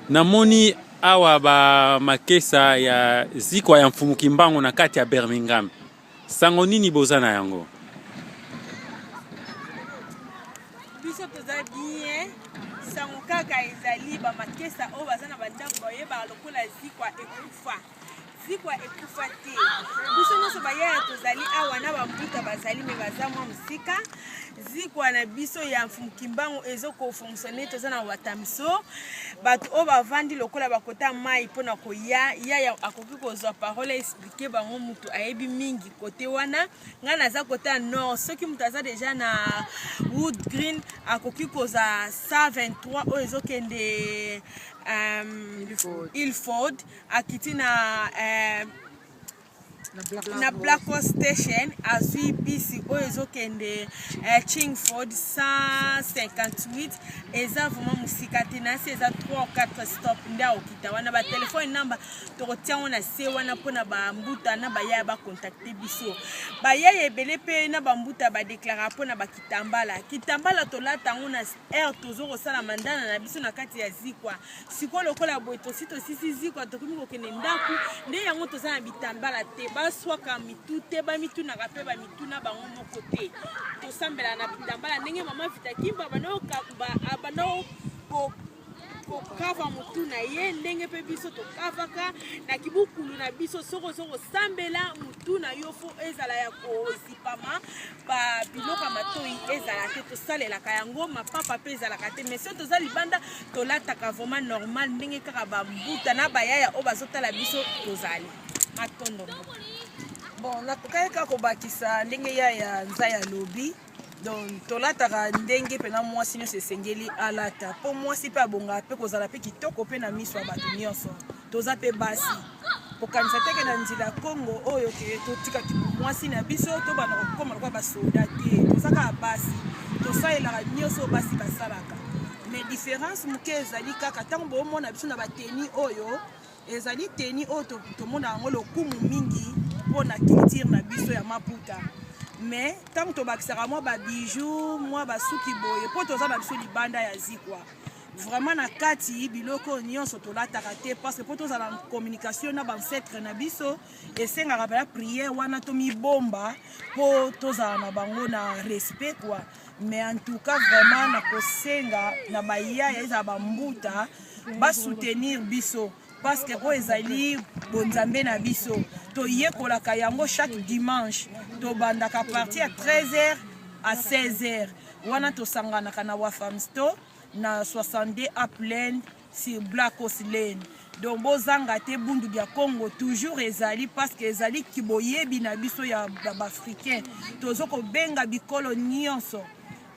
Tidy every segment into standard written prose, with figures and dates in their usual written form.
Namoni awa ba makesa ya zikwa ya Mfumu Kimbangu na kati ya Birmingham. Sango nini boza na yango? Biso toza bien, sango kaka ezali ba makesa oyo baza na bandako bayebaka lokola zikwa ekufa. Zikwa ekufa te. Biso nyonso bayaya tozali awa na bambuta bazali me baza mwa mosika. Zikwa na biso ya Mfumu Kimbangu ezo ko fonctionner, toza na Watamso. Bato oyo bavandi lokola bakota mai mpo na koya, yaya akoki kozwa parole expliquer bango, mutu ayebi mingi kote wana. Ngai naza kote ya nord, soki mutu aza deja na Wood Green akoki kozwa 123 oyo ezokende Ilford. Akiti na na Black Horse Station, azwi bisi oyo ezokende Chingford 158, eza vraiment mosika te, na se eza 3 ou 4 stop nde akokita wana. Ba telefone namba tokotia yango na se wana mpona bambuta na bayaya bakontakte biso. Bayaya ebele mpe na bambuta badeklara mpona bakitambala. Kitambala tolata yango na heure tozo kosala mandana na biso na kati ya zikwa. Sikoyo lokola boye tosi tosisi zikwa, tokomi kokende ndako, nde yango toza na bitambala te, baswaka mitu te, bamitunaka mpe bamituna bango moko te. Tosambela na bitambala ndenge mama Vita Kimba banda kokava motu na ye, ndenge mpe biso tokavaka na kibukulu na biso. Soki ozo kosambela motu na yo fo ezala ya kozipama, ba biloko ya matoi ezala te, tosalelaka yango, mapapa mpe ezalaka te. Mais soki toza libanda tolataka vraiment normal, ndenge kaka bambuta na bayaya oyo bazotala biso tozali. Matondo mboka. Bon, nakokaki kaka kobakisa ndenge yaya Nzai alobi. Donc tolataka ndenge mpena mwasi nyonso esengeli alata, mpo mwasi mpe abongaka mpe kozala mpe kitoko mpe na miso ya bato nyonso. Toza mpe basi, kokanisa teke na nzela Kongo oyo ke totika mwasi na biso tobanda kokoma lokola basoda te. Toza kaka basi, tosalelaka nyonso oyo basi basalaka. Mais différence moke ezali kaka ntango bomona biso na bateni oyo ezali teni oyo tomona yango lokumu mingi mpo na culture na biso ya maputa. Mais ntango tobakisaka mwa ba bijoux, mwa basuki boye, mpo toza na biso libanda ya zikwa, vraiment na kati biloko nyonso tolataka te, parce que mpo tozala na communication na bancêtre na biso esengaka mpenza prière wana tomibomba mpo tozala na bango na respect quoi. Mais en tout cas vraiment nakosenga na bayaya ezala bambuta basoutenir biso, parce que oyo ezali bonzambe na biso, toyekolaka yango chaque dimanche, tobandaka partir ya 13h à 16h, wana tosanganaka na Wafamsto na 62 Upland sur Black Horse Lane. Donc bozanga te, bundu ya Congo toujours ezali, parce que ezali kiboyebi na biso ya baafricain. Tozo kobenga bikolo nyonso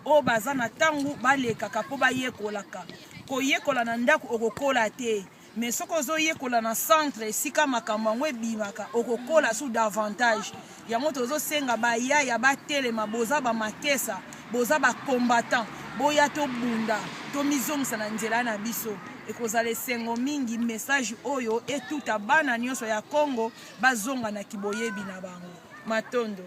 oyo baza na ntango balekaka mpo bayekolaka. Koyekola na ndako okokola te, mais soki ozoyekola na centre esika makambo yango ebimaka, okokola su davantage. Yango tozosenga bayaya batelema, boza bamakesa, boza bacombattant, boya tobunda, tomizongisa na nzela na biso. Ekozala esengo mingi message oyo etuta bana nyonso ya Congo bazonga na kiboyebi na bango. Matondo.